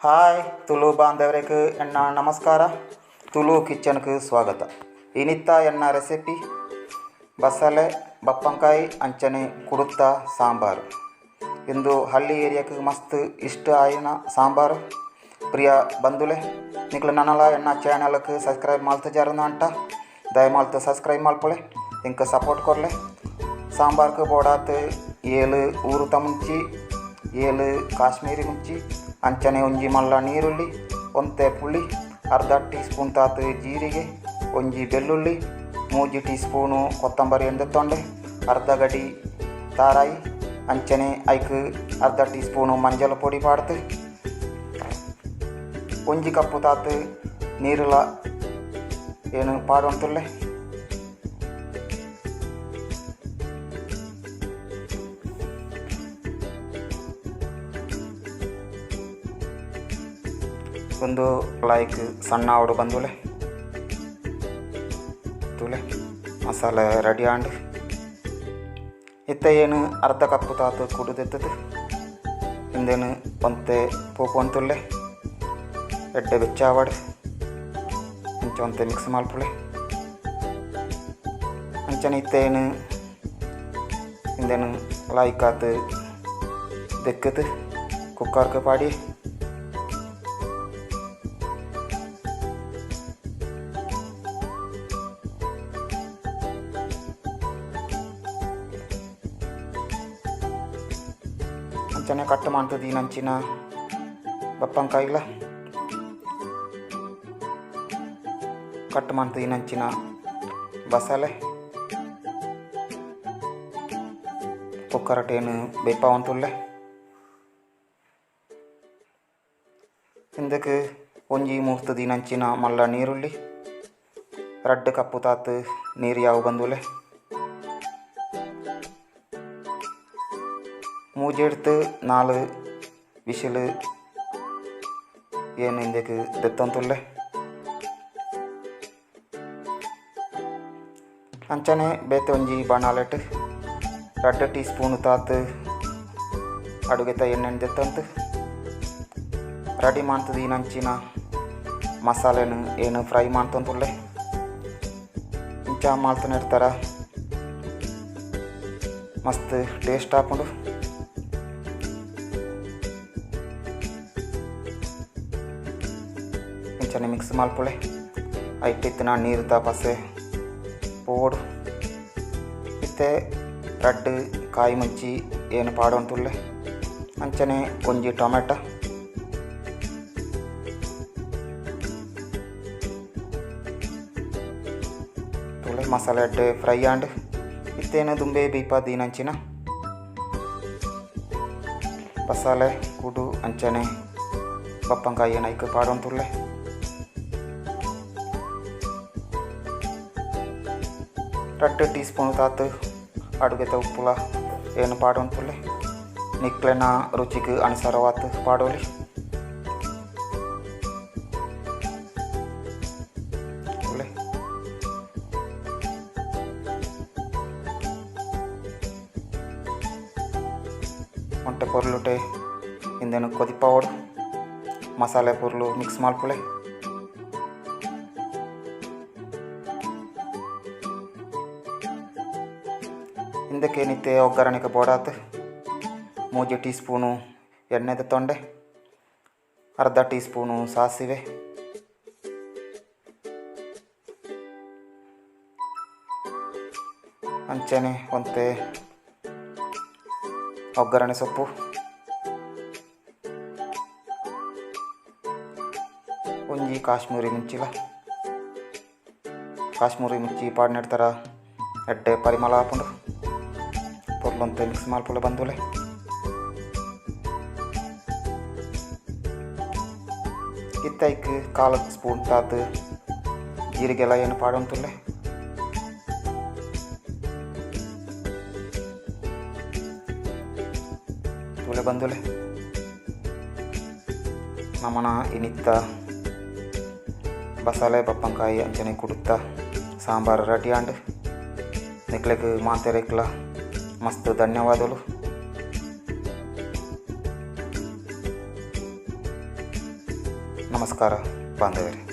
Hi Tulu ಬಾಂಧವರಿಗೆ ಎನ್ನ ನಮಸ್ಕಾರ. ತುಳು ಕಿಚನ್ಗೆ ಸ್ವಾಗತ. ಇನಿತ್ತ ಎನ್ನ ರೆಸಿಪಿ ಬಸಳೆ ಬಪ್ಪಂಕಾಯಿ ಅಂಚನೆ ಕುಡುತ್ತ ಸಾಂಬಾರು. ಇಂದು ಹಳ್ಳಿ ಏರಿಯಾಕ್ಕೆ ಮಸ್ತ್ ಇಷ್ಟ ಆಯಿನ ಸಾಂಬಾರು. ಪ್ರಿಯ ಬಂಧುಲೆ, ನಿಕ್ಲು ನನಲ ಎನ್ನ ಚಾನಲ್ಗೆ ಸಬ್ಸ್ಕ್ರೈಬ್ ಮಾಲ್ತ ಅಂಟ ದಯಮಾಲ್ತು ಸಬ್ಸ್ಕ್ರೈಬ್ ಮಲ್ಪೊಲೆ, ಇಂಕ ಸಪೋರ್ಟ್ ಕೊರ್ಲೆ. ಸಾಂಬಾರ್ಗೆ ಬೋಡಾತ್ 7 ಊರುತ ಮುಂಚಿ, 7 ಕಾಶ್ಮೀರಿ ಮುಂಚಿ, ಅಂಚನೆ ಒಂಜಿ ಮಲ್ಲ ನೀರುಳ್ಳಿ, ಒಂತೆ ಪುಳಿ, ಅರ್ಧ ಟೀ ಸ್ಪೂನ್ ತಾತ್ ಜೀರಿಗೆ, ಒಂಜಿ ಬೆಳ್ಳುಳ್ಳಿ, 3 ಟೀ ಸ್ಪೂನು ಕೊತ್ತಂಬರಿ ತೊಂಡೆ, ಅರ್ಧ ಗಡಿ ತಾರಾಯಿ, ಅಂಚನೆ ಐಕ್ ಅರ್ಧ ಟೀ ಸ್ಪೂನು ಮಂಜಲ್ ಪೊಡಿ ಪಾಡ್ತು, ಒಂಜಿ ಕಪ್ಪು ತಾತ್ ನೀರುಲ ಏನು ಪಾಡುವಂತುಲ್ಲೆ. ಒಂದು ಲೈಕ್ ಸಣ್ಣ ಆವಡು ಬಂದುಲೆ ತುಲೆ ಮಸಾಲೆ ರೆಡಿ ಆಂಡ್. ಇತ್ತ ಏನು ಅರ್ಧ ಕಪ್ಪು ತಾತು ಕುಡಿದೆತ್ತದು ಇಂದೇನು ಒಂತೆ ಪೋಪು ಅಂತುಲ್ಲೆ ಎಡ್ಡೆ ಬೆಚ್ಚಾವಡು ಇಂಚ ಒಂತೆ ಮಿಕ್ಸ್ ಮಲ್ಪುಲೆ. ಅಂಚನೆ ಇತ್ತ ಏನು ಇಂದೇನು ಲೈಕ್ ಆತು ದೆಕ್ಕದು ಕುಕ್ಕರ್ಗೆ ಪಾಡಿ. ಅಂಚನೆ ಕಟ್ ಮಾಡ್ತದೆ ಈ ನಂಚಿನ ಬಪ್ಪಂಕಾಯಿಲ ಕಟ್ ಮಾಡ್ತದೆ ಈ ನಂಚಿನ ಬಸಳೆ ಕುಕ್ಕರಟೇನು ಬೇಪಾವಂತುಲ್ಲೆ. ಇಂದಕ್ಕೆ ಒಂಜಿ ಮೂರ್ತದ ನಂಚಿನ ಮಲ್ಲ ನೀರುಳ್ಳಿ, 2 ಕಪ್ಪು ತಾತು ನೀರು ಯಾವ ಬಂದುಲೆ, ಮೂಜೆಡ್ತು 4 ವಿಶಿಲು ಏನು ಇಂದಕ್ಕೆ ದೆತ್ತಂತುಲ್ಲೆ. ಅಂಚನೆ ಬೇತೆ ಒಂಜಿ ಬಾಣಲೆಟ್ 2 ಟೀ ಸ್ಪೂನ್ ತಾತು ಅಡುಗೆತ ಎಣ್ಣೆ ದೆತ್ತಂತು ರೆಡಿ ಮಾಡ್ತದೆ ಈ ನಂಚಿನ ಮಸಾಲೆನು ಏನು ಫ್ರೈ ಮಾಡ್ತಂತುಲ್ಲೆ. ಇಂಚ ಮಾಡ್ತಾನೆ ಇರ್ತಾರ, ಮಸ್ತ್ ಟೇಸ್ಟ್ ಆಪುಂಡು. ಇಂಚನೆ ಮಿಕ್ಸ್ ಮಲ್ಪೊಲೆ. ಐಟಿತ್ತಿನ ನೀರು ಪಸೆ ಪೋಡು. ಇತ್ತೆ 2 ಕಾಯಿ ಮುಂಚಿ ಏನು ಪಾಡುಂಟುಲ್ಲೆ. ಅಂಚನೆ ಒಂಜಿ ಟೊಮೆಟೊ, ತುಲೆ ಮಸಾಲೆ ಎಡ್ಡೆ ಫ್ರೈ ಆಂಡ್. ಇತ್ತೇನು ದುಂಬೆ ಬೀಪ ದೀನಂಚಿನ ಮಸಾಲೆ ಕುಡು ಅಂಚನೆ ಬಪ್ಪಂಕಾಯಿ ಏನೈಕ್ ಪಾಡುಂಟುಲ್ಲೆ. 2 ಟೀ ಸ್ಪೂನ್ ತಾತು ಅಡುಗೆತ ಉಪ್ಪುಲ ಏನು ಪಾಡುಂಟುಲ್ಲೆ. ನಿಕ್ಲೆನ ರುಚಿಗೆ ಅನುಸಾರವಾತು ಪಾಡೋಲಿ. ಒಂಟೆ ಪೊರ್ಲುಟೆ ಇಂದೇನು ಕೊದಿಪಾವಡು ಮಸಾಲೆ ಪೊರ್ಲು ಮಿಕ್ಸ್ ಮಲ್ಪುಲೆ. ಇಂದಕ್ಕೇನಿತ್ತೆ ಒಗ್ಗರಣೆಗೆ ಬೋಡಾತು 3 ಟೀ ಸ್ಪೂನು ಎಣ್ಣೆದ ತೊಂಡೆ, ಅರ್ಧ ಟೀ ಸ್ಪೂನು ಸಾಸಿವೆ, ಅಂಚನೆ ಒಂತೆ ಒಗ್ಗರಣೆ ಸೊಪ್ಪು, ಒಂಜಿ ಕಾಶ್ಮೀರಿ ಮಿಂಚಿಲ. ಕಾಶ್ಮೀರಿ ಮಿಂಚಿ ಪಾಡ್ನೆಡ್ತಾರ ಎಡ್ಡೆ ಪರಿಮಳ ಆಪುಂಡು. ಪೊರ್ಲೊಂತೆ ಮಿಕ್ಸ್ ಮಲ್ಪುಲೆ ಬಂದುಲೆ. ಇತ್ತೈಕ್ 1/4 ಸ್ಪೂನ್ ತಾತು ಜೀರಿಗೆಲ್ಲ ಏನು ಪಾಡುಂತುಲ್ಲೆ. ತುಲೆ ಬಂದುಲೆ ನಮನ ಇನಿತ್ತ ಬಸಳೆ ಬಪ್ಪಂಕಾಯಿ ಅಂಚನೆ ಕುಡುತ್ತ ಸಾಂಬಾರು ರೆಡಿ ಆಂಡ್. ನಿಕ್ಲೆಗ್ ಮಾತೆರೆಕ್ಲ ಮಸ್ತ್ ಧನ್ಯವಾದಗಳು. ನಮಸ್ಕಾರ ಬಾಂಧವರೇ.